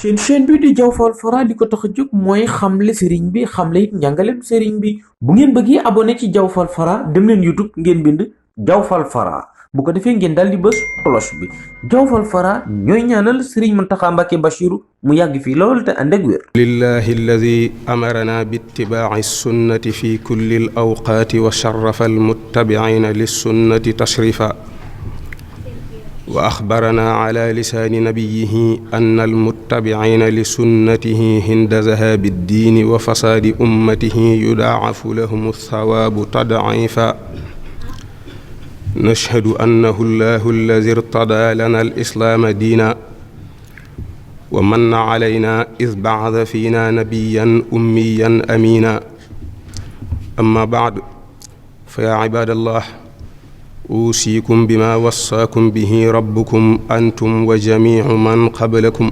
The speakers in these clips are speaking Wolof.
seen chaîne bi di Diaw Fall Fara li ko tax a jóg mooy xamle sëriñ bi xamle it njàngalem sëriñ bi bu ngeen bëggee abonné ci Diaw Fall Fara dem leen YouTube ngeen bind Diaw Fall Fara bu ko defee ngeen daal di bës cloche bi Diaw Fall Fara ñooy ñaanal sëriñ Muntaxa Mbàkke Bachiru mu yàgg fii lool te ànd ak wér. lillahi alladi amarana bittibaaci sunnati fi kulli al awqaati wa sharafa almuttabiina lissunnati tashrifa wa axbarana ala lisaani nabiyihi anna almuttabiina lisunnatihi hinda zahabi ddiini wa fasaadi ummatihi yudaacafu lahum althawaabu tadciifa nashhadu annahu allahu alladi irtadaa lana alislaama diina wa manna calayna id bacada fiina nabiyan ummiyan amiina amma bacd fa yaa cibaadallah uusiikum bimaa wassaakum bihi rabbukum antum wa jamiicu man qablakum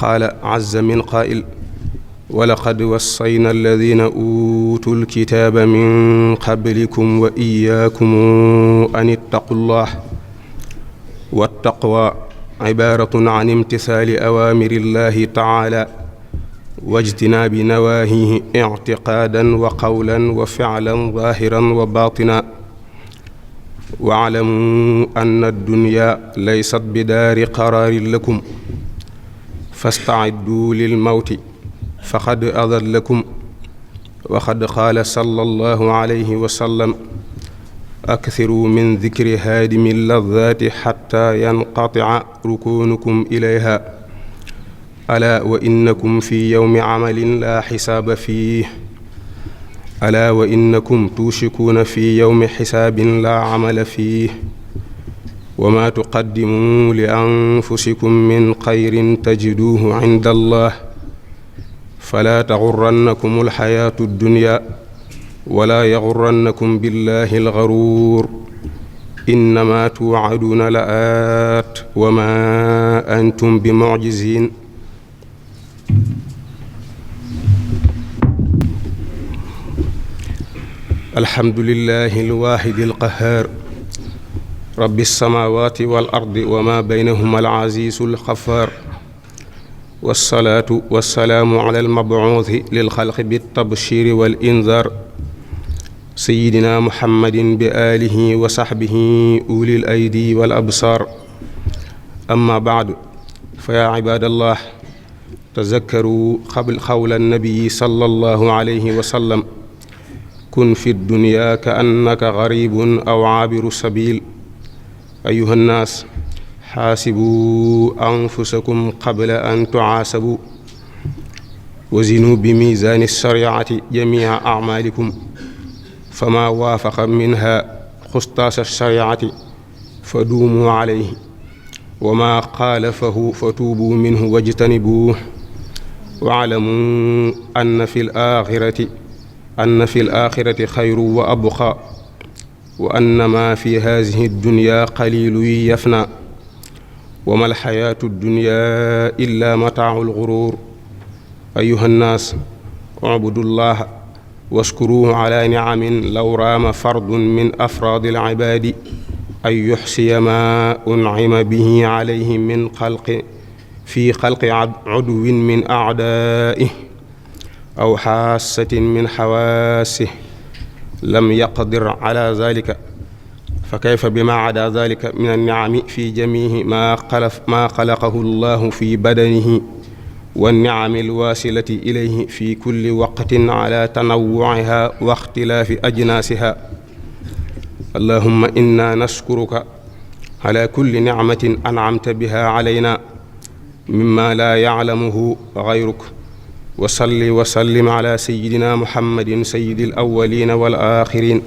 qaala azza min qaa'il wa laqad wassayna alladiina uutuu lkitaaba min qablikum wa iyyaakum an ittaqu llah wattaqwa cibaaratun can imtisaali awaamiri llahi tacaala wajtinaabi nawaahihi ictiqaadan wa qawlan wa ficlan zaahiran wa baatinan waalamu anna addunya laysat bidaari qaraarin lakum fastacidduu lilmawti faqad adallakum wa qad qaala sallallahu alayhi wa sallam akthiruu min dikri haadimi lladaati xatta yanqatica rukuunukum ilayha alaa wa innakum fi yowmi camalin laa xisaaba fiih alaa wa innakum tuushikuuna fi yowmi xisaabin laa camala fiih wa maa tuqaddimuu li anfusikum min xayrin tajiduuhu cinda allah falaa taxurrannakum alxayaatu ddunyaa walaa yaxurrannakum billahi alxaruur innamaa tuucaduuna la aat wa maa antum bi mucjiziin alhamdulillahi alwaahidi alqahaar rabbi alsamaawaati wal ardi wa maa baynahuma alaziizu alxafaar wassalaatu wassalaamu ala almabcuusi lilxalqi bittabshiiri wal inzaar sayyidina muhammadin bi aalihi wa saxbihi ulil aydi wal absaar amma bacdu fa yaa cibaadallah tazakkaruu qawla annabiyi sallallahu alayhi wa sallam kun fi dunya ka annaka garibun aw aabiru sabil ayuha nnaas xaasibuu anfusakum qabla an tucaasabu wazinuu bi miizaani shariati jamiica acmaalikum famaa waafaqa minha xustaasa shariati fa duumuu calayhi wa maa xaalafahu fa tuubuu minhu wajtanibuuh waclamuu anna fi l-aaxirati xayru wa abqaa wa anna maa fi haadihi d-dunyaa qaliilun yafnaa wa maa l-xayaatu d-dunyaa illaa mataacu l-guruur ayyuha nnaas ucbudu llaaha washkuruuhu calaa nicamin law raama fardun min afraadi l-cibaadi an yuxsiya maa uncima bihi calayhi min xalqi cudwin min acdaa'ihi aw xaasatin min xawaasih lam yaqdir ala zalika fa kayfa bima ada zalika min annicami fi jamihi ma xalaqahu llahu fi badanihi wannicami alwasilati ilayhi fi kulli waqtin ala tanawuciha wa ixtilaafi ajnaasiha allahumma inna nashkuruka ala kulli nicmatin ancamta biha calayna mimma la yaclamuhu gayruk wa salli wa sallim ala sayyidina muhammadin sayyidil awwalina wal aaxirin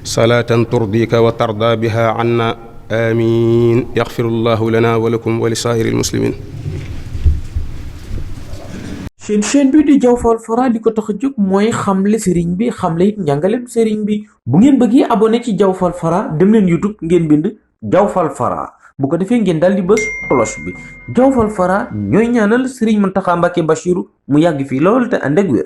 salaatan turdika wa tarda biha anna amiin yaxfirullahu lana wa lakum wa li saa'iril muslimiin. seen chaîne bi di Diaw Fall Fara li ko tax a jóg mooy xamle sëriñ bi xamle it njàngalem sëriñ bi bu ngeen bëggee abonné ci Diaw Fall Fara dem leen YouTube ngeen bind Diaw Fall Fara bu ko defee ngeen daal di bës cloche bi Diaw Fall Fara ñooy ñaanal sëriñ Muntaxa Mbàkke Bachiru mu yàgg fii lool te ànd ak wér.